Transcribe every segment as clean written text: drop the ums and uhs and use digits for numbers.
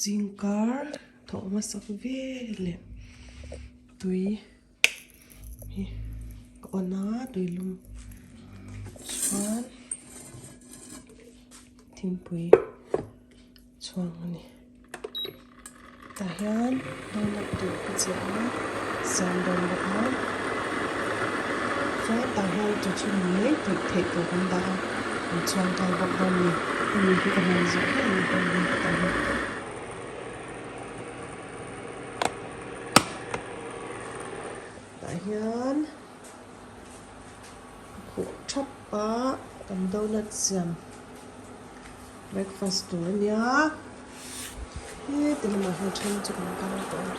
Zingkar thawh hmasak veleh tui hi ka on a tuilum chuan thingpui chhuang a ni tah hian donut tur ka chiah a siam dawn bawk a chuan tah hian chaw chhun mai tih theih tur kan dah a an chhuang nghal bawk dawn a ni hemi hi ka hman zawh hle a ni hei hi tah hian. Tah hian ka khuh thap a kan donut siam breakfast tur a nia heti lamah hian then chu kan kal tawh a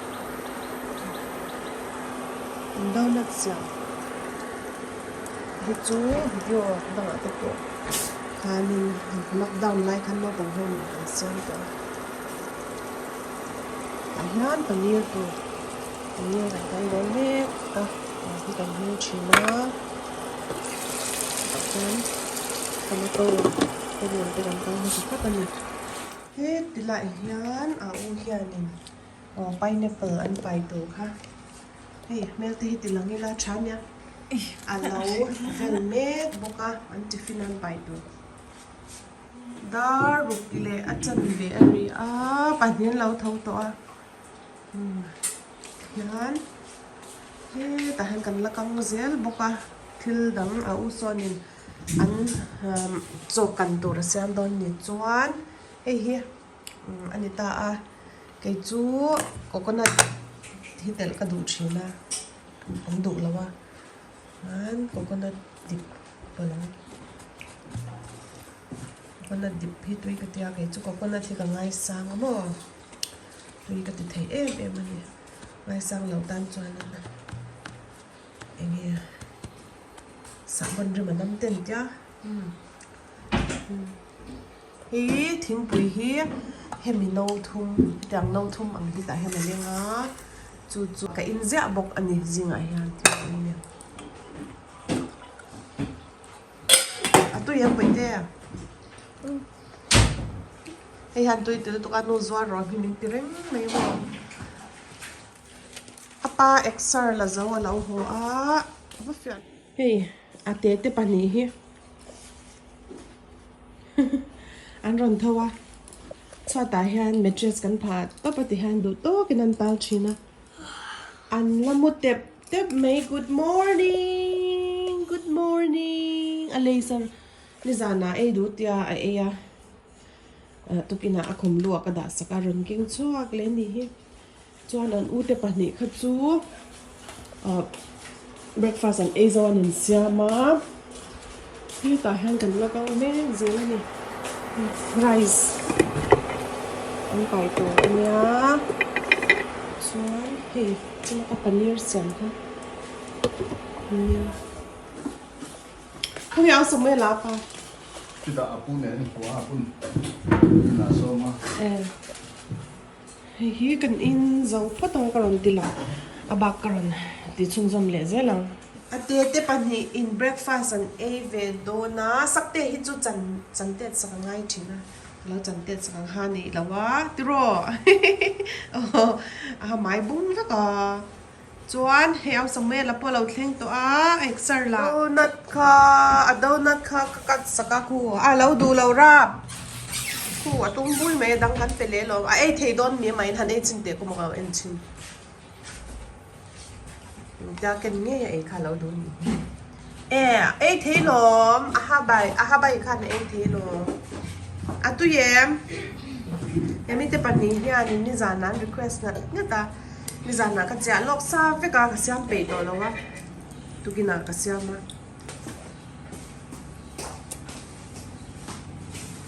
kan donut siam hi chu video dangah te pawh khanin lockdown lai khan naupang ho nen kan siam tawh a tah hian paneer tur paneer kan kal dawn mek a tah hi kan hmang thin a tah chuan tomato te nen te kan kal hmasa phawt a ni heti laiah hian a u hianin aw pineapple an pai tur kha hei hmel te hi ti lang ila tha nia a lo vel mek bawk a an tiffin an pai tur. Dar ruk leh a chanve a ri a pahnih an lo tho tawh a hian hetah hian kan la kang zel bawk a thil dang a u sawnin an chaw kan tur a siam dawn ni chuan hei hi a ni ta a kei chu coconut hi telh ka duh thin a an duh lo a chuan coconut dip pawlh ang. Coconut dip hi tui ka tia kei chu coconut hi ka ngaisang a maw tui ka ti thei em em a ni ngaisang lo tan chuan eng nge sahbawn rim a nam ten tia hi thingpui hi hemi no thum hetiang no thum ang hi tah hian a leng a chu chu ka in ziah bawk a ni zingah hian thingpui nen. A tui ang paih te hei hian tui ti lutuk a nu zuar rawh hi min ti reng mai maw a pa exer la zo a lo haw a va fiah hei a te te pahnih hi an rawn tho a chhuatah hian mattress kan phah tawp a ti hian duh tawkin an tal thin a an la mu tep Tep mai good morning good morning a laser nizanah ei duh tia a ei a tukinah a khum luah ka dah sak a rawn keng chhuak leh a nih hi chuan an ute pahnih kha chu ah breakfast an ei zo an insiam a hetah hian kan la kal mek zel a ni rice an pai tur a nia chuan hei. Chula ka paneer siam kha nia khawnge ang Samuel a pa Chutah a pu nen hua a pun inah sawm a. Eh hei hi kan in zo phawt ang ka rawn ti lo a bak ka rawn ti chhunzawm leh zel ang. A te te pahnih in breakfast an ei ve dawn a sakte hi chu chan chan tet sak a ngai thin a. Lo chan tet sak ang ha neih lo a tiraw aw a ha mai bung vek a chuan hei au Samuel a pawh lo thleng tawh a exer la donut kha a donut kha ka cut sak a khu a lo duh lo rap khu a tum bui mai a dang kan pe leh lo a ei thei dawn mi amah in han ei chin teh kawm a en chin tia ken ngei a ei kha lo duh ni e ei thei lawm a ha bai a ha bai khan a ei thei lawm a tui em hemi te pahnih hianin nizan an request ngat ngat a nizanah ka chiah lawk sa vek a ka siam peih tawh lo a tukinah ka siam a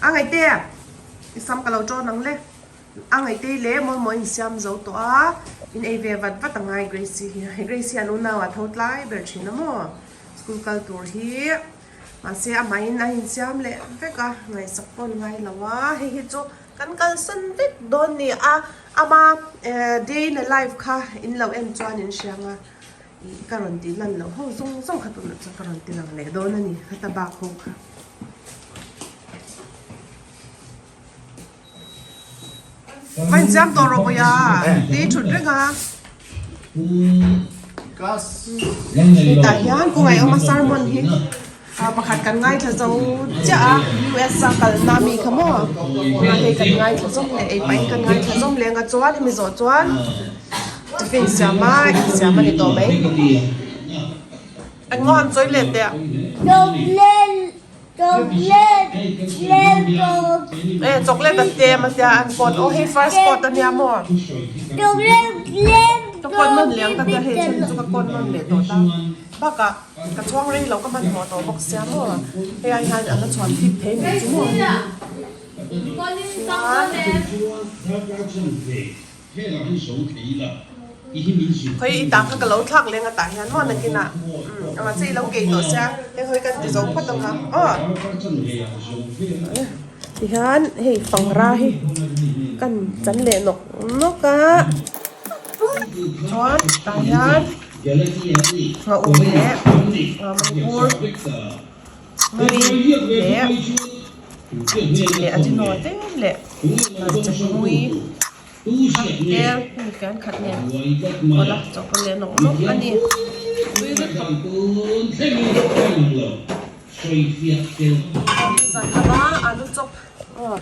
a ngaihte i sam ka lo tawn ang le. A ngaihtei leh mawi mawi insiam zo tawh a, in ei ve vat vat a ngai Gracie hi. Hei Gracie an unau ah tho tlai ber thin a maw school kal tur hi mahse amahin a insiam leh vek a, ngaihsak pawh an ngai lo a, hei hi chu kan kalsan vek dawn ni a, ama day in a life kha in lo en chuan in hria ang a, ih ka rawn tih lan loh ho zawng zawng kha tunah chuan ka rawn ti lang leh dawn a ni khata bak ho kha. Va insiam tawh rawh pawh ya tih thut reng a. Hetah hian kawngah awm a sermon hi pakhat kan ngaithla zo chiah a US a kalna mi kha maw hei kan ngaithla zawm leh ei pahin kan ngaithla zawm leh ang a chuan hemi zawh chuan tiffin siam a insiam a ni tawh mai. Engmaw han sawi leh teh a? E chocolate an tlem a tia an kawt aw hei first kawt a nia maw ka kawt nawn leh ang ka tia hei then chu ka kawt nawn leh tawh ta bakah ka chhuang rei lo ka hmanhmawh tawh bawk sia maw hei ai hian a la chhuan thip thei mai chu maw Khawi i tah kha ka lo thlak leng a tah hian maw nakinah umm anga che i lo kei tawh sia hei hawi kan ti zo phawt ang a aw tihian hei pangra hi kan chan leh nawk nawk a chuan tah hian ngauh leh manipur ngari leh chi leh a chinaw tlem leh chahmui. Tel hemi fian khat nen pawlh a chawhpawlh leh nawk nawk a ni. Zan lama alu chawp aw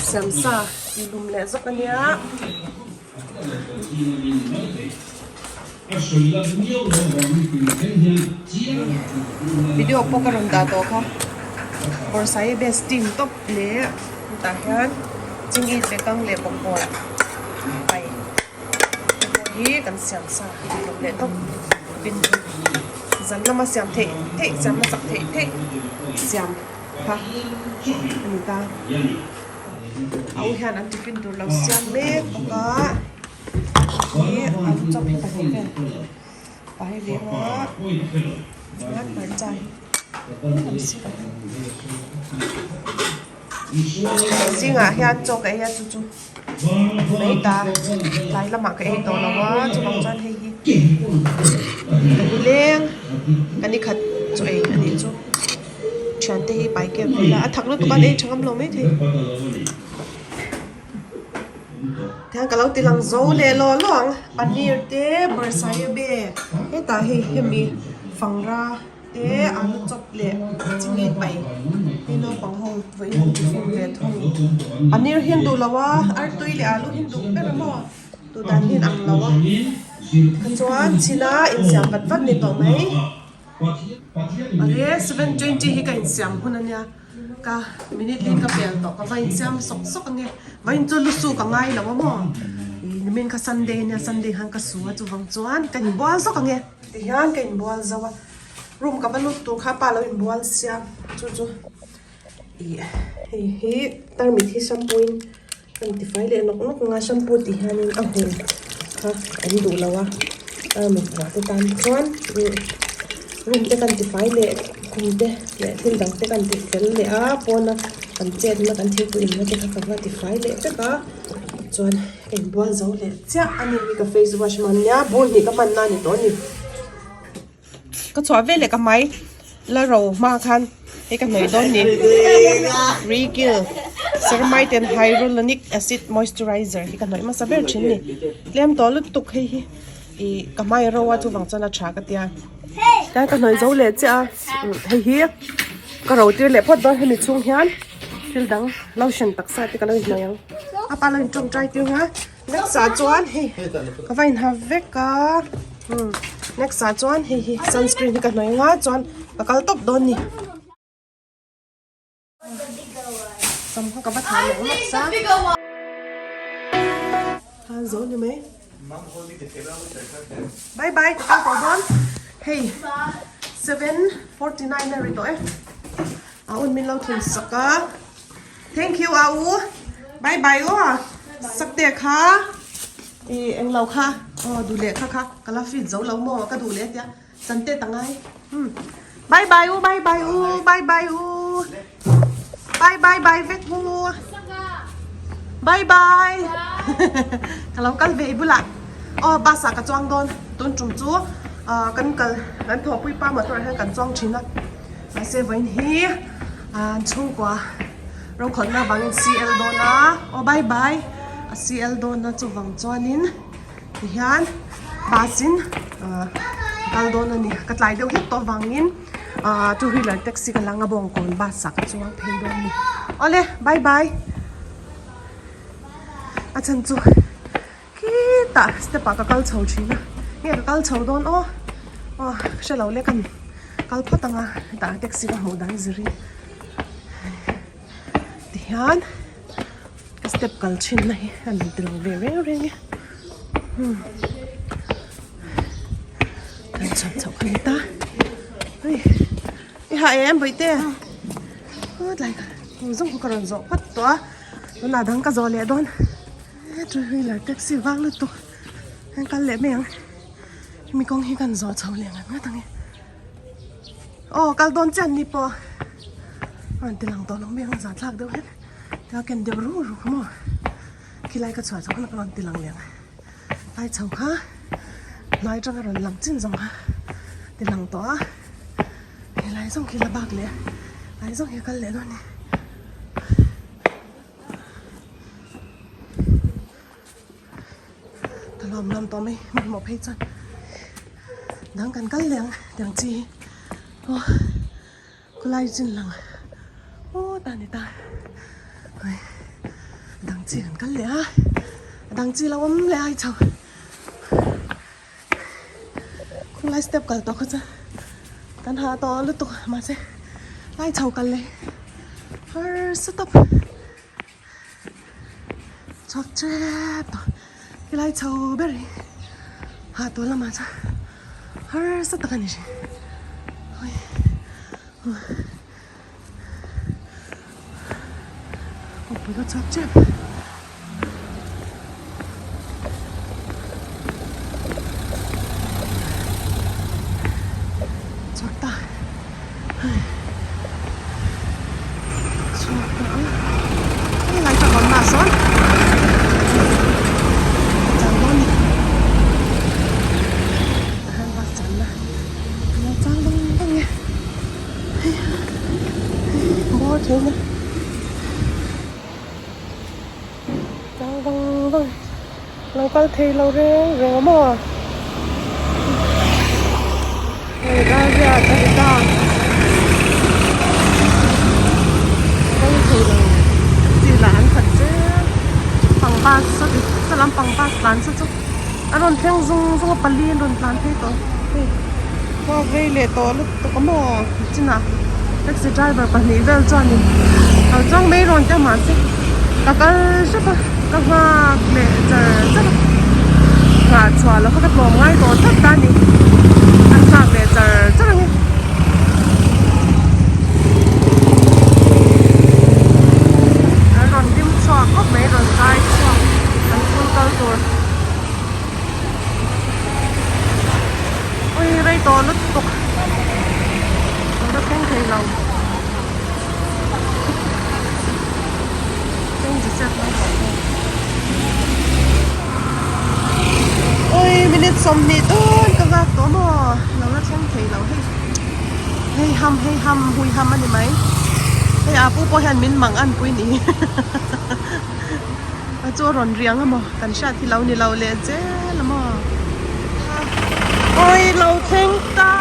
siam sa tih lum leh zawk a nia. Video pawh ka rawn dah tawh kha bawrhsai base team tawp leh tah hian chingit leh kang leh bawkbawn pai te pawh hi kan siam sa tawp leh tawp tin zan lama siam theih theih siam hmasak theih theih siam kha a ni ta a u hian an tiffin tur lo siam mek bawk a. Hi alu chawp hi pahnih vel pai ve a chuan hmarcha hi tlem si lo zingah hian chaw ka ei a chu chu mai ta tlai lamah ka ei tawh lo a chuvang chuan hei hi ka ni leng ka ni khat chaw ei a nih chu thiante hi pai kep ve ila a thak lutuk a an ei tha ngam lo maithei. Tihian ka lo ti lang zo leh law law ang paneer te bawrhsaiabe hetah hei hemi fangra te alu chawp leh chingit pai hei naupang ho vawiin an tiffin ve thung paneer hi an duh lo a artui leh alu hi an duh ber a maw duh dan hi an ang lo a tichuan china insiam vat vat ni tawh mai. Awle 7:20 hi ka insiam hun ania ka minute hi ka pel tawh ka va insiam sawk sawk ange vawiin chu lu suk a ngai lo a maw ih nimin kha sunday ania sunday khan ka su a chuvang chuan ka inbual zawk ange tihian ka inbual zo a room ka va lut tur kha pa lo inbual sia chu chu ih hei hi tarmit hi shampoo in Ka intifai leh nawk nawk ang a shampoo tih hianin a hul kha an duh lo a tarmit vuah te tan chuan room te kan tifai leh khum te leh thil dang te kan ti fel leh a pawna kan chetna kan thilpui inna te kha ka va tifai leh vek a chuan ka inbual zo leh chiah a ni ka face wash hman nia bur hnih ka hmanna a ni tawh a ni. Ka chhuah vel leh ka hmai la ro hma khan hei ka hnawih dawn ni Reegill Ceramide and Hyaluronic Acid Moisturizer hi ka hnawih hmasa ber thin ni tlem tawh lutuk hei hi ih ka hmai ro a chuvang chuan a tha ka tia tlai ka hnawih zo leh chiah a hei hi ka ro tir leh phawt dawn hemi chhung hian thil dang lotion taksa te ka lo inhnawih ang a pa lo in tawngtai tir ang a. Next ah chuan hei ka va inha vek a umm next ah chuan hei hi sunscreen hi ka hnawih ang a chuan ka kal tawp dawn a ni sam kha ka va thah leh lawk sa khan zo ni mai bye bye ka kal tawh dawn hei 7:49 a ri tawh e a un min lo thun sak a. Thank you a u bye bye aw sakte kha i englo kha aw duh leh kha kha ka la fit zo lo maw ka duh leh tia chante ta ngai um bye bye u bye bye u bye bye u bye bye bye vek u bye bye ka lo kal ve i bulah aw bus ah ka chuang dawn tun tum chu kan kal kan thawhpui pa motor ah hian kan chuang thin a. Mahse vawiin hi an chhungkua rokhawlhna vangin CL dawn a aw bye bye. a CL dawn a chuvang chuanin tihian bus in ahh kal dawn a ni ka tlai deuh hlek tawh avangin ahh two wheeler taxi ka la anga bawngkawn bus ah ka chuang phei dawn a ni awle bye bye a chhan chu khitah step ah ka kal chho thin a nge ka kal chho dawn aw aw ka hre lo lek a ni kal phawt ang a hetah taxi ka hmuh dan zir in tihian ka step kal thin na hi a ni tilo ve reng reng e umm kan chho chhoh kha ni ta hei i hah em bawihte aw tlai kha zawng ka rawn zawh phawt tawh a tunah dang ka zawh leh dawn he two wheeler taxi vang lutuk an kal leh mai ang hemi kawng hi kan zawh chho leh ngat ngat ang e aw kal dawn chiah an ni pawh a rawn ti lang tawh lo mai ang zah thlak deuh hlek tia ken deuh ruk ruk maw khilai ka chhuah chho khan ka rawn ti lang leh ang lai chho kha hnuai atanga rawn lang chin zawng kha ti lang tawh a helai zawng khi la bak leh lai zawng hi a kal leh dawn a ni. Ka lawm lawm tawh mai hmanhmawh phei chuan dang kan kal leh ang tiang chi hi aw khawlai chin lang aw ta ni ta hei dang chi kan kal leh a dang chi lo awm leh ai chho khawlai step kal tawh kha chuan kan hah tawh lutuk mahse lai chho kal leh harsa tawp. Chhuak tep tawh helai chho ber hi ha tawh lamah chuan harsa tak a ni thin kawngpui ka chhuak tep. Chhuak ta. Chhuak ta a. Hei lai ka rawn lah sawn. Chang dawn ni. Tahan bus chan na. Lo chang bang bang e. Hei bawr thei na. Chang vang vang lo kal thei lo reng reng a maw hei darriat a ni ta kal thei lo chi lah an khat zel pang bus saw saw lampang bus tlan saw chu a rawn thleng zung zung a pali an rawn tlan phei tawh hei khua vei leh tawh lutuk a maw chinah taxi driver pahnih vel chuanin kal chuang mai rawn te mahse ka kal hrep a ka nghak leh char char a nghah chhuah loh kha ka tlawm ngai tawh tlat ta a ni an nghak leh char char ang e. An rawn dim chhuak khawp mai rawn zai chhuak an school kal tur ui rei tawh lutuk ka la thleng thei lo thleng chi chet mai tawh bawk ui minute 20 dawn ka nghak tawh maw lo la thleng thei lo hei hei ham hei ham hui ham a ni mai hei a pu pawh hian min mang an pui ni a chu a rawn riang a maw kan hriat hi lo ni lo leh zel a maw awi lo thleng ta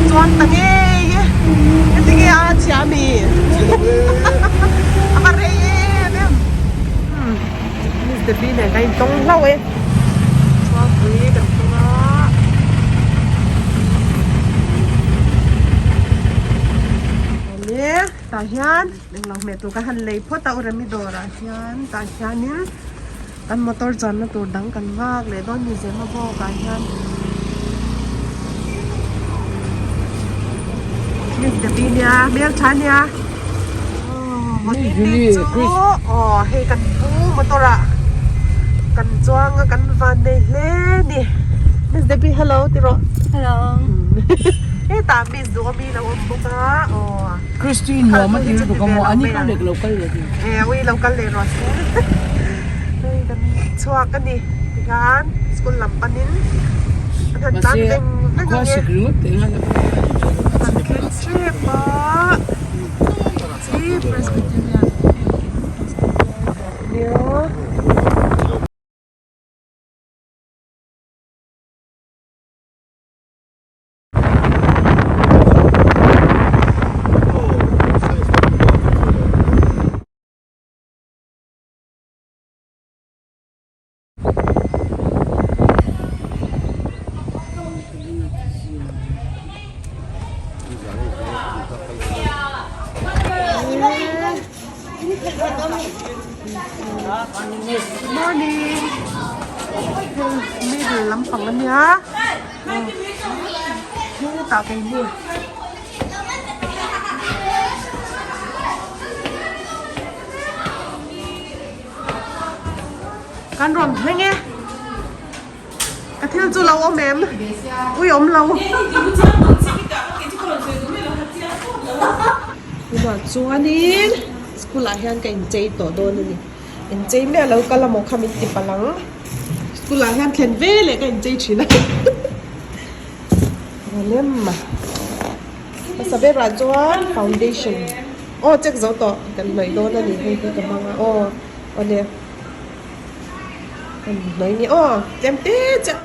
chuan ta ngei e heti nge a chhia mi a va rei em em Miss Debbie nen kan intawng hlauh e chhuangpui kan tum a awle tah hian englo hmeh tur ka han lei phawt a u Remi dawrah hian tah hianin kan motor chuanna tur dang kan nghak leh dawn ni zema bawk ah hian Miss Debbie nia hmeltha nia chu aw hei kan pu motor ah kan chuang a kan van nei hle ni Miss Debbie hello ti rawh hello hetah miss duh ami lo awm bawk a aw Christine nuam a ti lutuk a maw ani kha lek lo kal leh ti e ui lo kal leh rawh se hei kan chhuak a ni tikhan school lam panin an han tlan veng veng ang e kan thleng tep a. nia. Morning. Middle lampang ania. Hetah keini. Kan rawn thleng e. Ka thil chu lo awm em? Ui awm lo. Tunah chuanin school ah hian ka inchei tawh dawn a ni. Inchei miah lo kal amaw kha min ti palh ang. School ah hian thlen ve leh ka inchei thin a. Rawlem a. Hmasa berah chuan foundation aw check zo tawh kan hnawih dawn a ni hei hi ka hmang a aw awle kan hnawih nge aw tlem te chiah.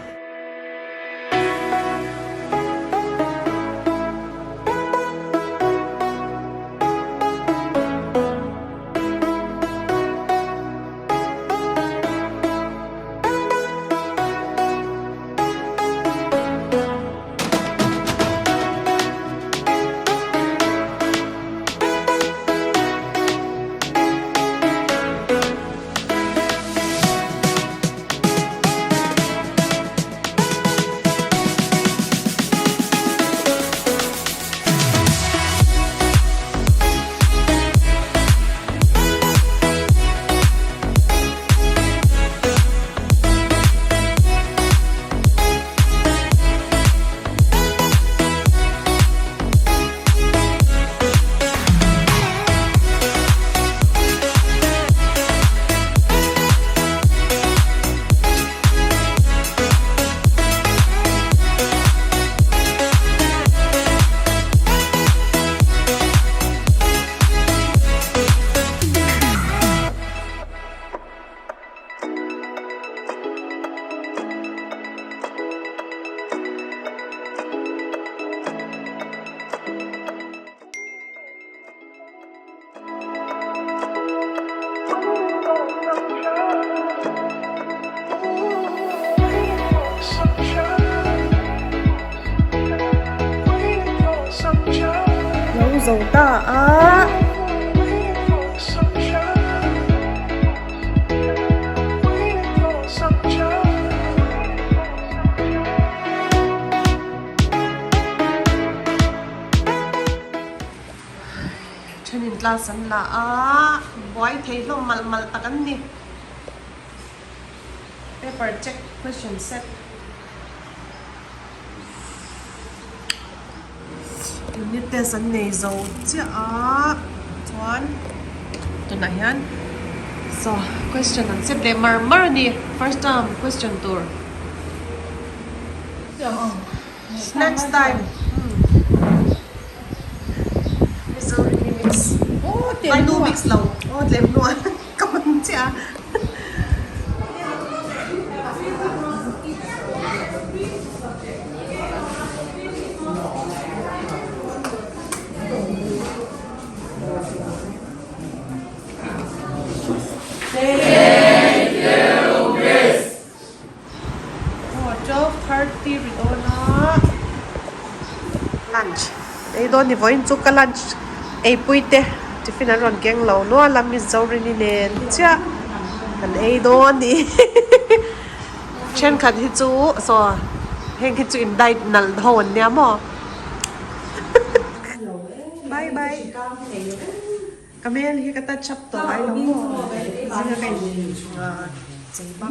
Lo zo ta a. Thenin class an la a, buai thei hlawm malh malh tak an ni. Paper check question set. Unit test an nei zo chiah a chuan tunah hian saw question an set leh mar mar a ni first term question tur snacks time Mizoram mix Milo mix lo aw tlem hnuah ka man chiah a. Lunch ei dawn ni vawiin chu ka lunch eipui te tiffin an rawn keng lo nual a miss Zorini nen chiah kan ei dawn ni thenkhat hi chu saw heng hi chu in diet nalh ho an nia maw bye bye ka hmel hi ka touch up tawh ngai lo maw zinga ka in chei bak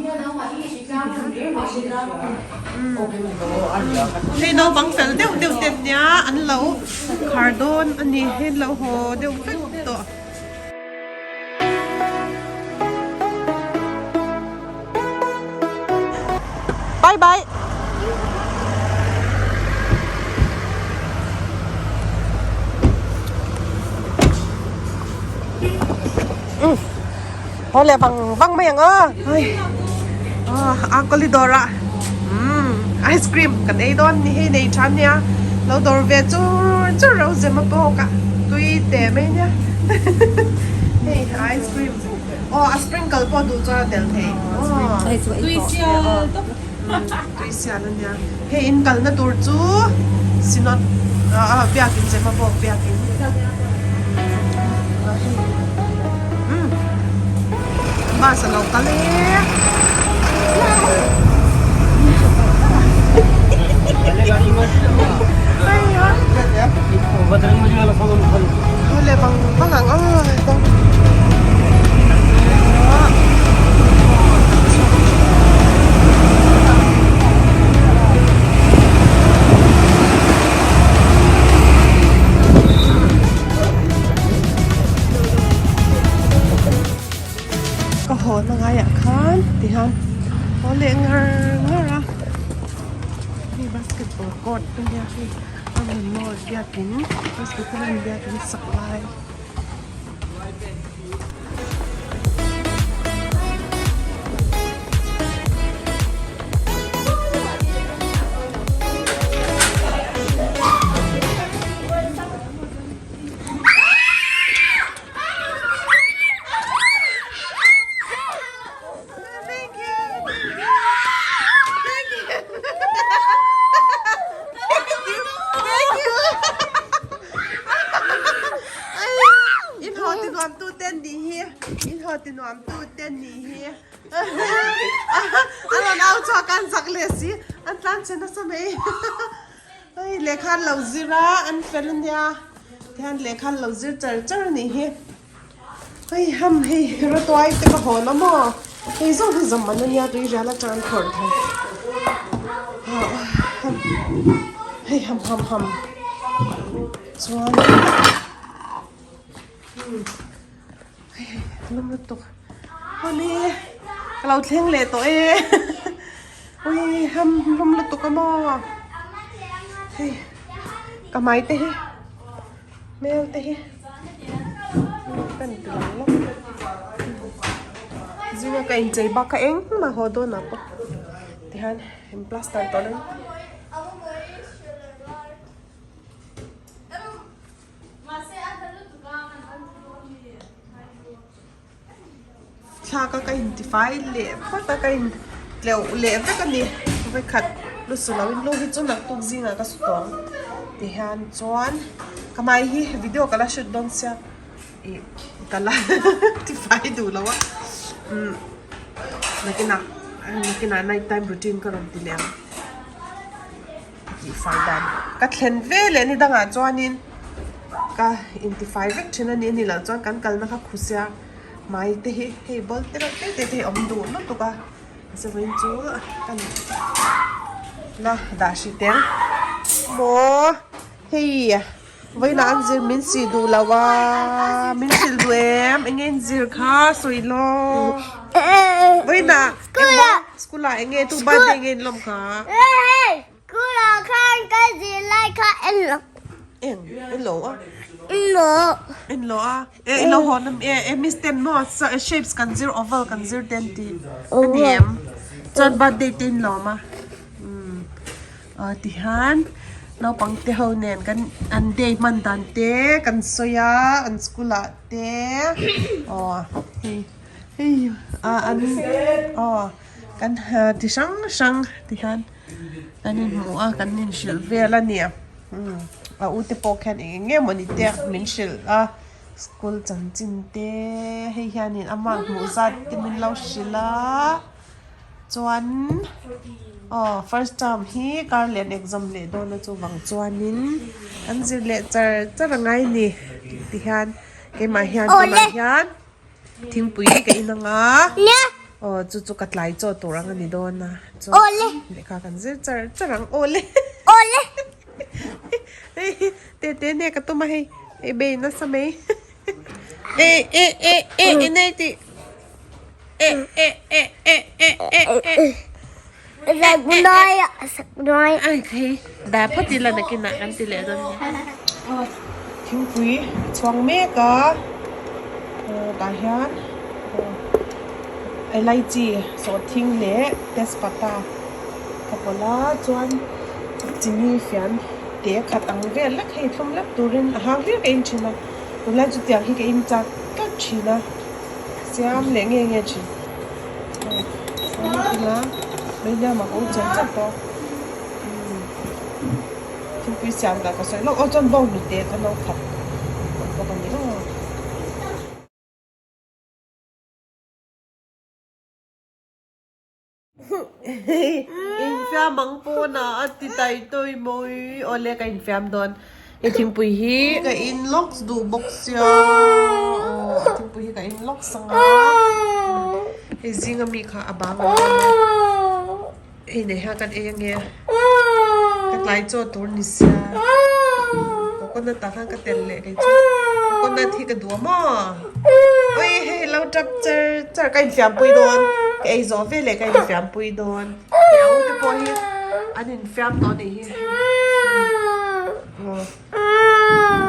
hei naupang fel deuh deuh te an nia an lo khar dawn a ni hei an lo haw deuh vek tawh. Bye bye. Haw leh vang vang mai ang aw. Hei a corridor ah umm ice cream kan ei dawn ni hei nei tha nia lo dawr ve chur chur ro zem a bawk a tui teh mai nia hei ice cream aw a sprinkle pawh duh chuan a tel thei aw tui sial tawp tui sial a nia hei in kalna tur chu synod ah biakin zem a bawk biakin umm bus a lo kal e le vang vang ang aw. Ka haw na ngaiah khan tihian haw leh ngar ngar a hei basketball court a nia hei a rawn mawi biakin presbyterian biakin sak lai. In haw ti nuam tu te an nih hi in haw ti nuam tu te an nih hi a rawn au chhuak a an zak leh si an tlan chhe nasa mai hei lehkha an lo zir a an fel ania tihian lehkha an lo zir char char a nih hi hei ham hei rawtuai te ka hawn a maw hei zawng hi zawm an ania tui rial atang an khawrh thei hei ham ham ham. Chuan hei hei lum lutuk awle ka lo thleng leh tawh e ui ham lum lutuk a maw hei ka hmai te hi hmel te hi kan ti lang lawk zinga ka inchei bak kha engmah haw dawn ah pawh tihian in plaster tawh lo in. Thlak a ka intifai leh phawt a ka in tleuh leh vek a ni vawikhat lu su lo in lu hi chu naktuk zingah ka su tawh ang tihian chuan ka hmai hi video ka la shoot dawn sia ih ka la tifai duh lo a umm nakinah nakinah night time routine ka rawn ti leh ang. Tihfai dan ka thlen ve leh ni dangah chuanin ka intifai vek thin a ni ni loh chuan kan kalna kha khusia hmai te hi hei ball te reuh te te te hi a awm duh lutuk a chuvain chu kan la dah hrih teng maw hei vawiinah an zir min sih duh lo a min hrilh duh em eng nge in zir kha sawi lawk vawiinah school ah eng nge tu birthday nge in lawm kha School ah khan ka zir lai kha en lo eng en lo a en lo en lo a e i lo hawn a e e miss ten maw shapes kan zir oval kan zir ten tih a ni em chuan birthday te in lawm a umm. Aw tihian naupang te ho nen kan an day hman dan te kan sawi a an school ah te aw hei hei ah an aw kan ti hrang hrang tihian kan inhmu a kan inhrilh vel a ni a u te pawh khian eng eng emawni te min hrilh a school chanchin te hei hianin ama hmuh zat te min lo hrilh a. Chuan aw first term hi karlian exam leh dawn a chuvang chuanin an zir leh char char a ngai ni ti hian keimah hian tunah hian thingpui ka in ang a aw chu chu ka tlai chaw tur ang a ni dawn a chuan lehkha kan zir char char ang awle hei te te nge ka tum a hei hei bei nasa mai e e e e inei tih. Thingpui a chhuang mek a tah hian. Elaichi sawhthing leh tezpata ka pawlh a chuan chini fian te khat ang vel lek hei thlum lek turin a hang hlir ka in thin a tunlai chu tiang hi ka in chak tlat thin a siam leh nge nge thin siam ila mai hliam ang aw chem chem tawh umm thingpui siam dah ka sawi lawk aw chuan bawnghnute ka no khat awm bawk a ni aw. Infiam ang pawn ah a ti tai tawi mawi awle ka infiam dawn he thingpui hi ka in lawk duh bawk sia aw a thingpui hi ka in lawk sang a hei zinga mi kha a bang a hei nei hian kan ei ange ka tlai chaw tur ni sia coconut ah khan ka tel leh kei chu coconut hi ka duh a maw ui hei lo tap char char ka infiam pui dawn ka ei zawh vel leh ka infiam pui dawn hei a u te pawh hi an infiam tawh anih hi aw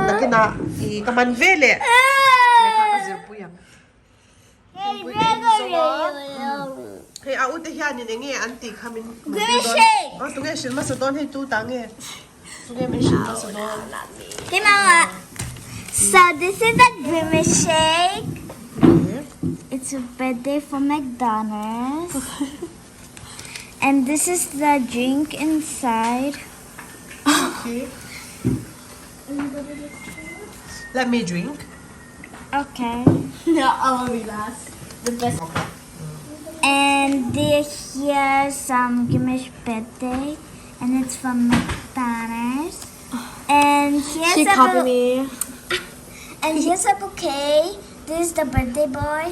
nakinah ih ka man veleh lehkha ka zir pui ang. Hei a ute hianin eng nge an tih kha min hmuhtir dawn. Aw tunge hrilh hmasa dawn hei tu tah nge? Tunge min hrilh hmasa dawn? So this is a grimace shake. It's a birthday from McDonald's. And this is the drink inside. Okay. Let me drink. Okay. No, I will be last. The best. And this here's some Gimish birthday, and it's from McDonald's. And here's She a copied me. And here's a bouquet. This is the birthday boy.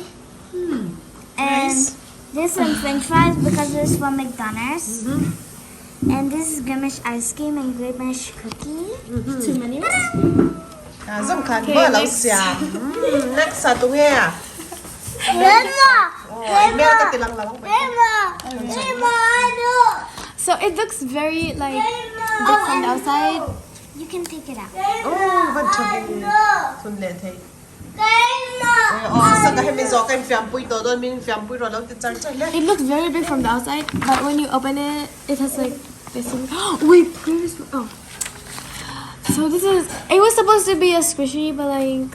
And Nice. this one French fries because it's from McDonald's. And this is Grimace ice cream and Grimace cookie. Too many. À, zong khan bo lo siam. Next a tunge a. Grandma! Oh, email ka tilang lo. Grandma! Grandma! No! So it looks very like Grandma! big from the outside. You can take it out. Oh, van tha Chun leh thei. Grandma! Aw, saka hemi zawh ka infiam pui tawh dawn, min infiam pui rawh lo ti char char hle. It looks very big from the outside, but when you open it, it has like this. Wait, where is oh? So this is it was supposed to be a squishy, but like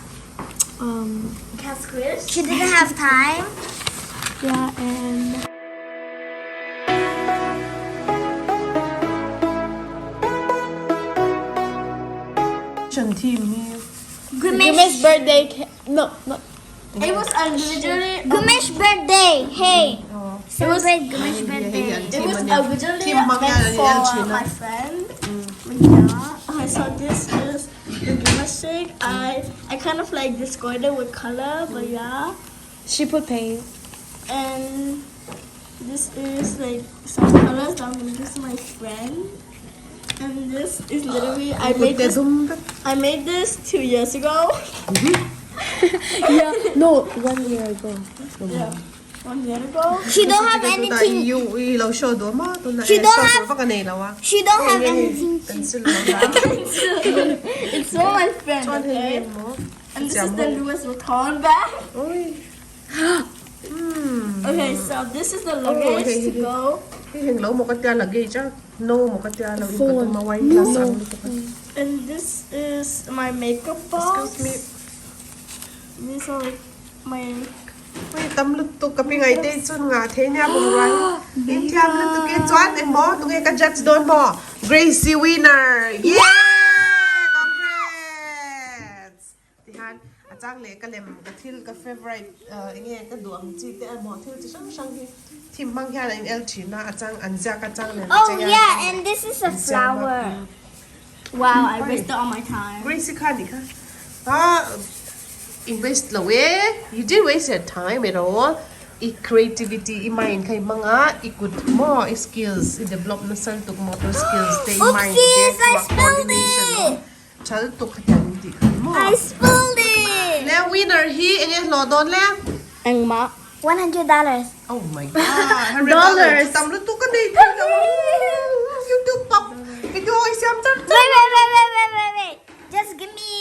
um Can't squish? She didn't have time. yeah and. Team hi Grimace birthday ca- no not It was originally Gumesh birthday! Hey! Celebrate Gumesh birthday. it was originally Team meant Manga for and my friend. Yeah. Okay, so this is the Grimace shake. I I kind of like destroyed it with color, but yeah. She put paint. And this is like some colors that I'm gonna give to my friend. And this is literally I made this I made this 2 years ago. Yeah, no, 1 year ago. Yeah. 1 year ago. She don't have anything. I lo show duh maw tuna She e don't show have- tur vak a nei lo a. She don't have anything. Pencil lo la. It's for my friend, Chuan hei okay? hi maw. And this is the Louis Vuitton bag. Oi. Okay, so this is the luggage okay, to okay. go. Hei heng lo maw ka tia luggage a. No maw ka tia lo in ka tum a wine glass ang lutuk a. And this is my makeup box. Excuse me. These are like my Oi tam lutuk ka pingai te chuan nga thei nia bawk ruai. In thiam lutuk e chuan engmaw tunge ka judge dawn maw? Gracie winner! Yeah! Congrats! Tihian a chang leh ka lem ka thil ka favourite enge ka duh ang chi te emaw thil chi hrang hrang hi thim hmang hian a in el thin a a chang an ziak a chang leh an Oh chei a yeah, and this is a an siam a. flower. Wow, I wasted all my time. Gracie kha nih kha ah i waste lo e you didn't waste your time at all i creativity i mind kha i hmang a i kut maw i skills i develop nasa lutuk motor skills te i mind te Oopsies, I thluak spilled coordination it! Tha lutuk khatiang in tih khan maw. I spilled it! Le winner hi enge hlawh dawn le? Engmah. $100. Oh my god. $100 tam lutuk ka nei thei lo. YouTube pap video i siam char char. Wait, wait, wait, wait, wait, wait, wait. Just give me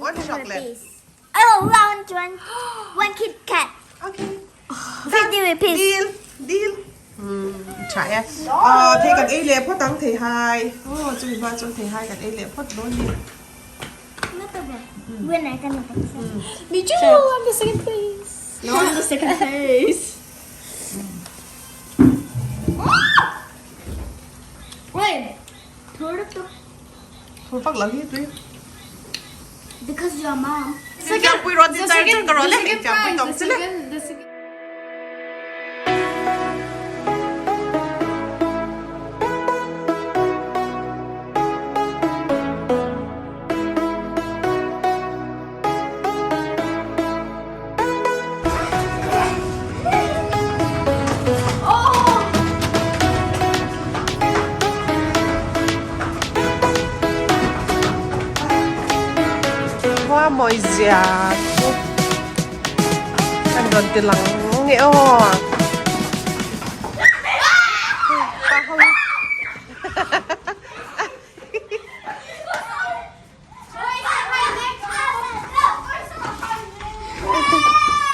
One chocolate. piece. Oh, one, one, one Kit Kat. Okay. tha e. Aw thei kan ei leh phawt ang thei hai. Aw chumi hma chuan thei hai kan ei leh phawt dawn ni. Me too! I'm the second place. No, I'm the second place. Wait. Thur vak lo hi tui. Because your mom. Second pui rawn ti char char ka rawn le. Engtiang pui tawng chi le. The second. Khua mawi zia khu an rawn ti lang nge aw. Pa ho.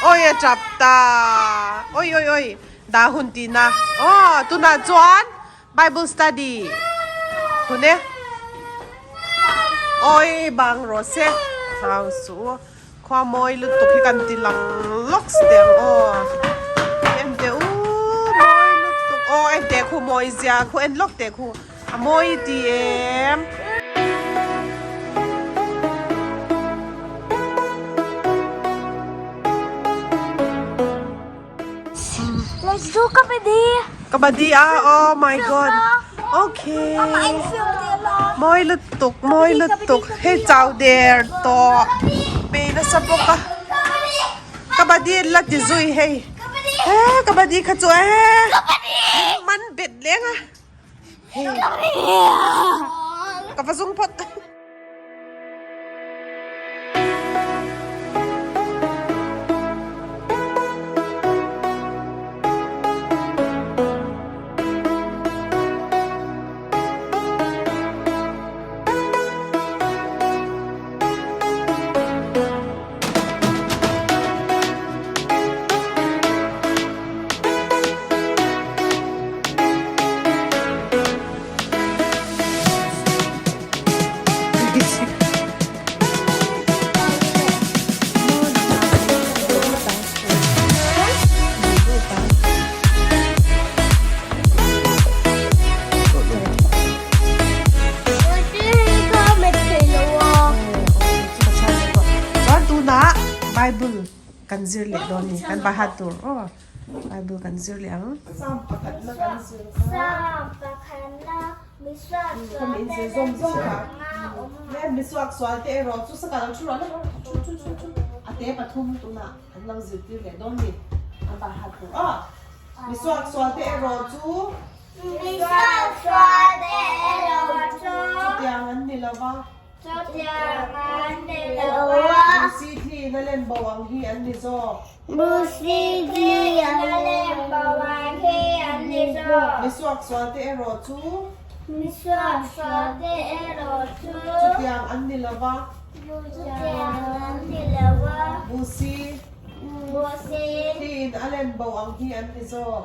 Oi a tap ta oi oi oi dah hun tihna aw tunah chuan bible study hun e oi bang rawh se hau suh khua mawi lutuk hi kan ti lang lawk step aw en teh u mawi lutuk aw en teh khu mawi zia khu en lawk teh khu. A mawi ti em? Let's do kabaddi. Kabaddi a oh my god. Okay. Mawi lutuk mawi lutuk hei chau der tawh pe nasa bawk a kabaddi la ti zui hei he kabaddi kha chu e man bet leng a. Ka va zung phawt. Chuan tunah Bible kan zir leh dawn a ni kan bahat tur aw Bible kan zir leh ang. Psalm pakhatna kan zir kha. Khawm in zir zawm zawm kha. Le misuak sual te erawh chu saka lo thu rawh le thu thu thu thu a te pathum tunah an lo zirtir leh dawn a ni an bahat tur aw misuak sual te erawh chu. Chutiang an ni lo va. Lucy thliin a len bo ang hi an ni zawk. Misuak sual te erawh chu. Chutiang an ni lo va. Lucy thliin a len bo ang hi an ni zawk.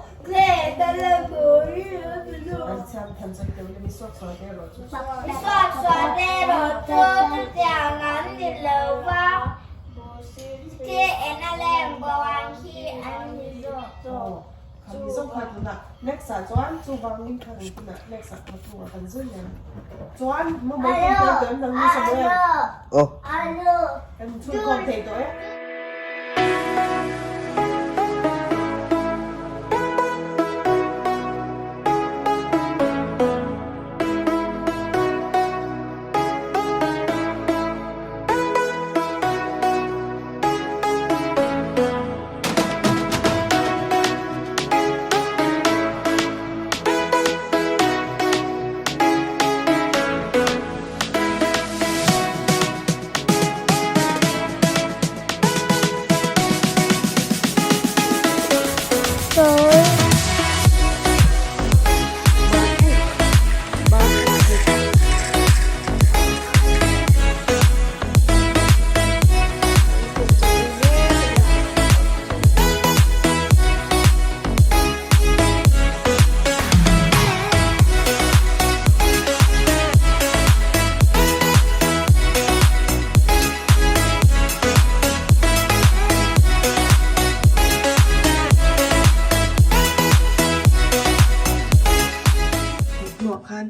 khan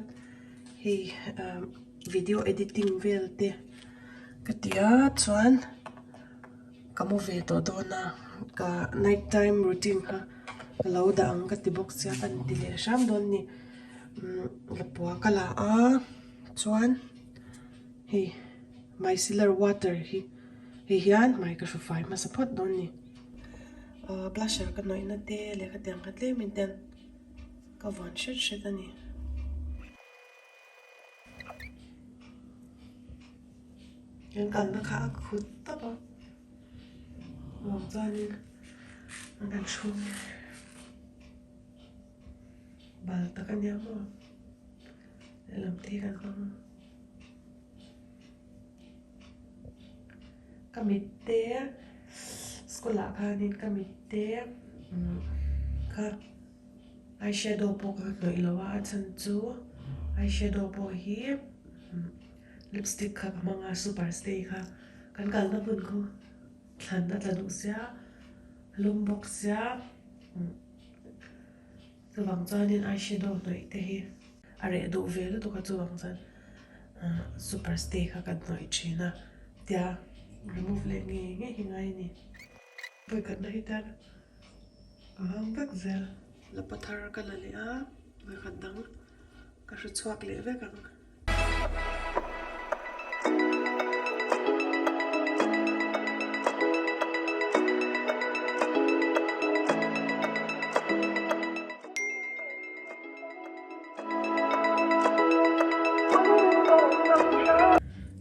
hei video editing vel te ka ti a chuan ka mu ve tawh dawn a ka night time routine kha ka lo dah ang ka ti bawk sia ka ti leh hram dawn a ni umm lapua ka la a chuan hei micellar water hi hei hian hmai ka hru fai hmasa phawt dawn a ni ahh blusher ka hnawih na te leh khatiang kha tlem in ten ka vuan hret hret a ni. Kan kalna kha a khut tawp a vang chuanin an kan chhung bal tak a nia maw lehlam te hi kan hmang a ka mit te school ah khanin ka mit te kha. Eyeshadow pawh ka hnawih lo a a chhan chu eyeshadow pawh hi lipstick kha ka hmang a super stay kha kan kalna hmun khu thlan a tla duh sia lum bawk sia chuvang chuanin eyeshadow hnawih te hi a reh duh ve lutuk a chuvang chuan super stay kha kan hnawih thin a tia remove leh ngei ngei hi ngai a ni. Vawikhatna hi tan. A hang vek zel. Lapa thar ka la leh a, vawikhat dang ka hre chhuak leh vek ang.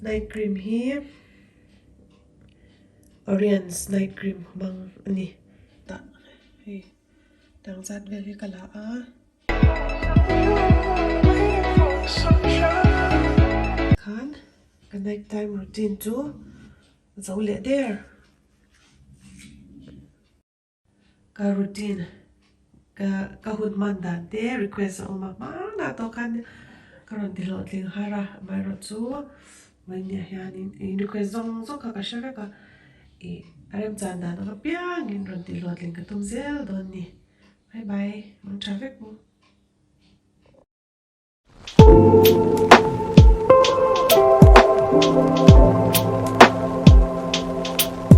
Night cream hi. Oriens night cream hmang a ni tah hei dang zat vel hi ka la a. Khan ka night time routine chu zo leh der. Ka routine ka ka hun hman dan te request a awm a hmanah tawh khan ka rawn ti hlawhtling har a amaherawhchu vawinia hianin ih request zawng zawng kha ka hre vek a ih a remchan dan ang apiangin rawn ti hlawhtling ka tum zel dawn a ni bye bye mang tha vek u.